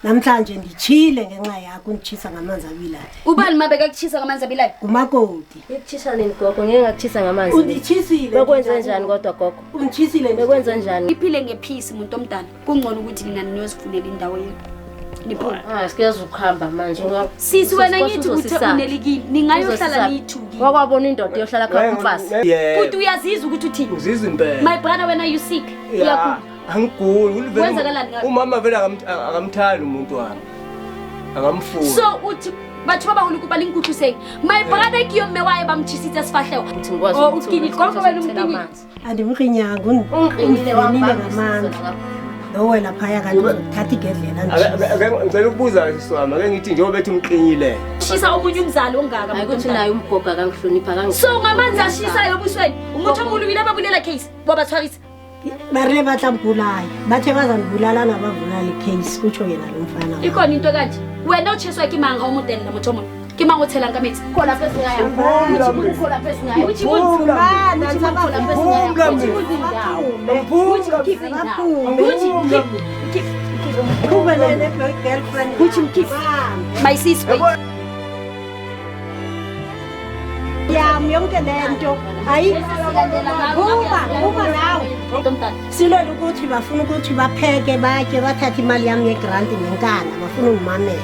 Namhlanje nditshile ngenxa yakho, unditshisa ngamanzi abilayo. Ubani ma bekakuchisa ngamanzi abilayo? Ngumakoti. Ngikuchisa nini, gogo? Ngeke ngakuchisa ngamanzi. Unditshisile. Bekwenze njani kodwa, gogo? Unditshisile. Bekwenze njani? Iphile ngephisi, muntu omdala. Kungcono ukuthi nina niyozifunela indawo yenu. Niphume. Ah, sikeze ukuhamba manje. Sisi, wena ngithi uthe unelikini. Ningayohlala niyithukile. Wakwabona indoda iyohlala khapha umfazi. Yebo. Futhi uyazizwa ukuthi uthini? Uzizwa impela. My brother, wena you sick. Ya, Uyagula. angiguli. Ulivele. Kwenzakalani ngawe? Umama vele akamthandi umuntu wami. Akamfuni. So uthi batho ba baholo kopa le nkutlwiseng. My brother ke yo mme wa e ba mtjhisitse sefahleho. Ukuthi ngikwazi Oh, ukuthi ukinile. Gogo, wena uthela umkinile. amanzi. Andimrinyanga. Ungiqinile, Undinile wangibamba. ngamandla. Lowela phaya kanti uzothatha igedlela nditshise. Ngicela ukubuza, sisi wami, ake ngithi njengoba bethi umqinyile. Shisa omunye umzali ongaka, Hayi muntu ukuthi omdala. naye umgogo akangihlonipha. So ngamanzi ashisayo ebusweni. Umuntu omkhulu ile babulela case. Wabatshwarisa. Barile batlambulaya, bathe bazandibulala nabavulala i-case, kutsho yena lo mfana. Ikhona into kanje. Wena o tjheswa ke mang ha o motella motho o mong? Ke mang o tshelang ka metsi? Khona lapho esingaya. Khona lapho esingaya. Uthi uthi Ube ne-girlfriend. Uthi mkhiphe. My sis, wait. Yam yonke le nto ayi, phuma, phuma nawe. Muntu omdala. Silwela ukuthi bafuna ukuthi bapheke, batye, bathathe imali yam yegranti ngenkana, bafuna undimamela,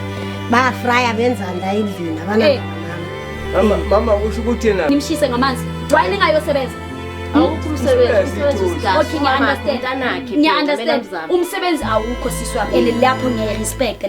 bayafraya, benza nda endlini. Eh. Abana Mama, mama, usho ukuthi yena Nimshise ngamanzi. Why ningayosebenza? Awukho umsebenzi, umsebenzi usidala. Okay, ngiya-understand. Umntanakhe. Ngiya-understand. Umsebenzi awukho, sisi wami. And lapho ngiya-respect.